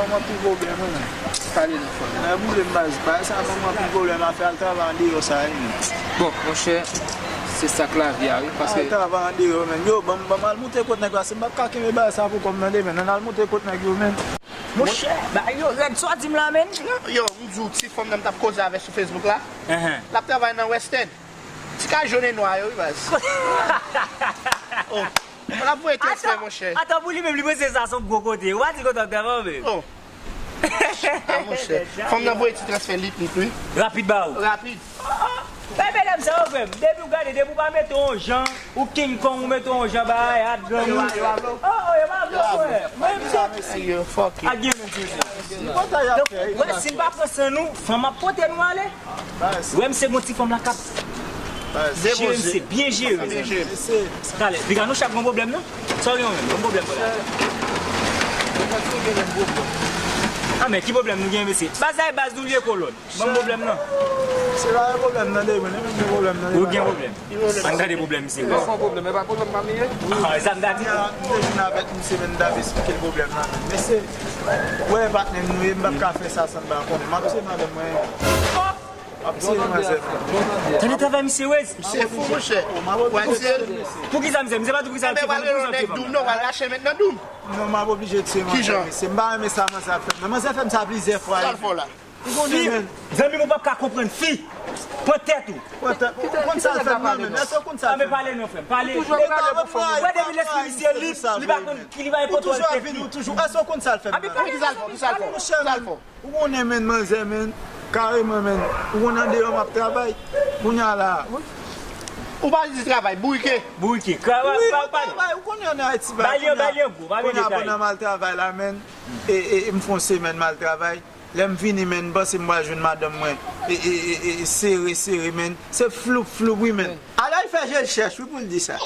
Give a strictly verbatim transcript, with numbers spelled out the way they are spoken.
Anpil pwoblèm, wi, men. Pale non, frè. Nan boule m baz, bagay sa ban m anpil pwoblèm, afè al travay andeyò sa, wi, men. Bon, monchè, se sa k lavi a, wi, paske. Al travay andeyò, men. Yo, ban m, ban m al moute kot nèg la, si m p ap ka kenbe bagay sa pou kò m nan demen, ann al moute kot nèg yo, men. Monchè, bagay yo rèd, sa w di m la, men. Yo, m di w, ti fanm nan m t ap koze avè sou Facebook la, Enhen. l ap travay nan West End. Ti kay jòn e nwa yo, wi, baz. Oh, l ap voye transfè, monchè. Atan, pou li menm, li panse sa se yon gwo kote. Ou pa di kote w ap travay, men. Oh. Ah, monchè. Fanm nan voye ti transfè lipnik, wi. Rapid ba ou. Rapid. Bay medam sa yo, frè m. Depi w gade, depi w pa mete yon jan, ou King Kong, ou mete yon jan, bay, at granmoun. Oh, oh, yo pa vle, frè. Mwen, m se. Yo, fuck it. Ak gen menm, se. Donk, wè, si n pa pran san nou, fanm ap pote nou ale. Wè, m se gon ti fanm la k ap jere, m se byen jere. Talè, piga nou chak gon pwoblèm, non? Sa w gen menm? Gon pwoblèm, bòdè. Ah, men ki pwoblèm nou gen, mesye? Baz la e baz nou, li e kolòn. Ban m pwoblèm nan. Se pa yon pwoblèm nan de, men, men gen pwoblèm nan de. Ou gen pwoblèm? Ann tande pwoblèm misye. Mwen fè yon pwoblèm, e pa pwoblèm pa m li ye? Ah, e sa m ta di. M te vin avèk misye, men m t ap esplike l pwoblèm nan, men. Mesye, wè, patnè m nou ye, m p ap ka fè sa san m pa konnen. M ap tiye madanm mwen. M ap tiye manzè. Tande travay misye, Wez. Se fou, monchè. Wè, se. Pou ki sa, misye? Misye pa tou pou ki sa. Enben, w al rele yon nèg doum, non, w al rache mentnan doum. Non, m ap oblije tiye manzè, mesye. M pa renmen sa manzè ap fè m nan. Manzè fè m sa plizyè fwa. Sa l fè w la? Ou konnen, men. Zanmi m, ou p ap ka konprann fi. Pran tèt ou. Pran tèt. Ou konn sa l fè m nan, men. Èske ou konn sa l fè m? Pale non, frè m. Pale. Ou toujou ap rale pou fanmi. Wè, depi lespri misye lib, li pa konn ki li pa Ou enpòtan toujou ap tèt vin, li. Ou toujou. Èske ou konn sa l fè m nan? Ki sa l fè w? Ki sa l fè w? Ou konnen, men, manzè, men. Kareman, men. Ou konn andeyò m ap travay. Kounye a la. Ou pa di travay, bourike. Bourike. Travay, Wi, pa, mwen pa. Travay. Ou konnen an Ayiti, Ba li, ba li yon gou, ba li Kounye a, detay. Pandan m al travay la, men. E, e, e m fè yon semèn m al travay. Lè m vini, men, m panse m pral jwenn madanm mwen. E, e, e, e, sere, sere, men. Se floup, floup, wi, men. Alò, li fè je l chèch, wi, pou l di sa.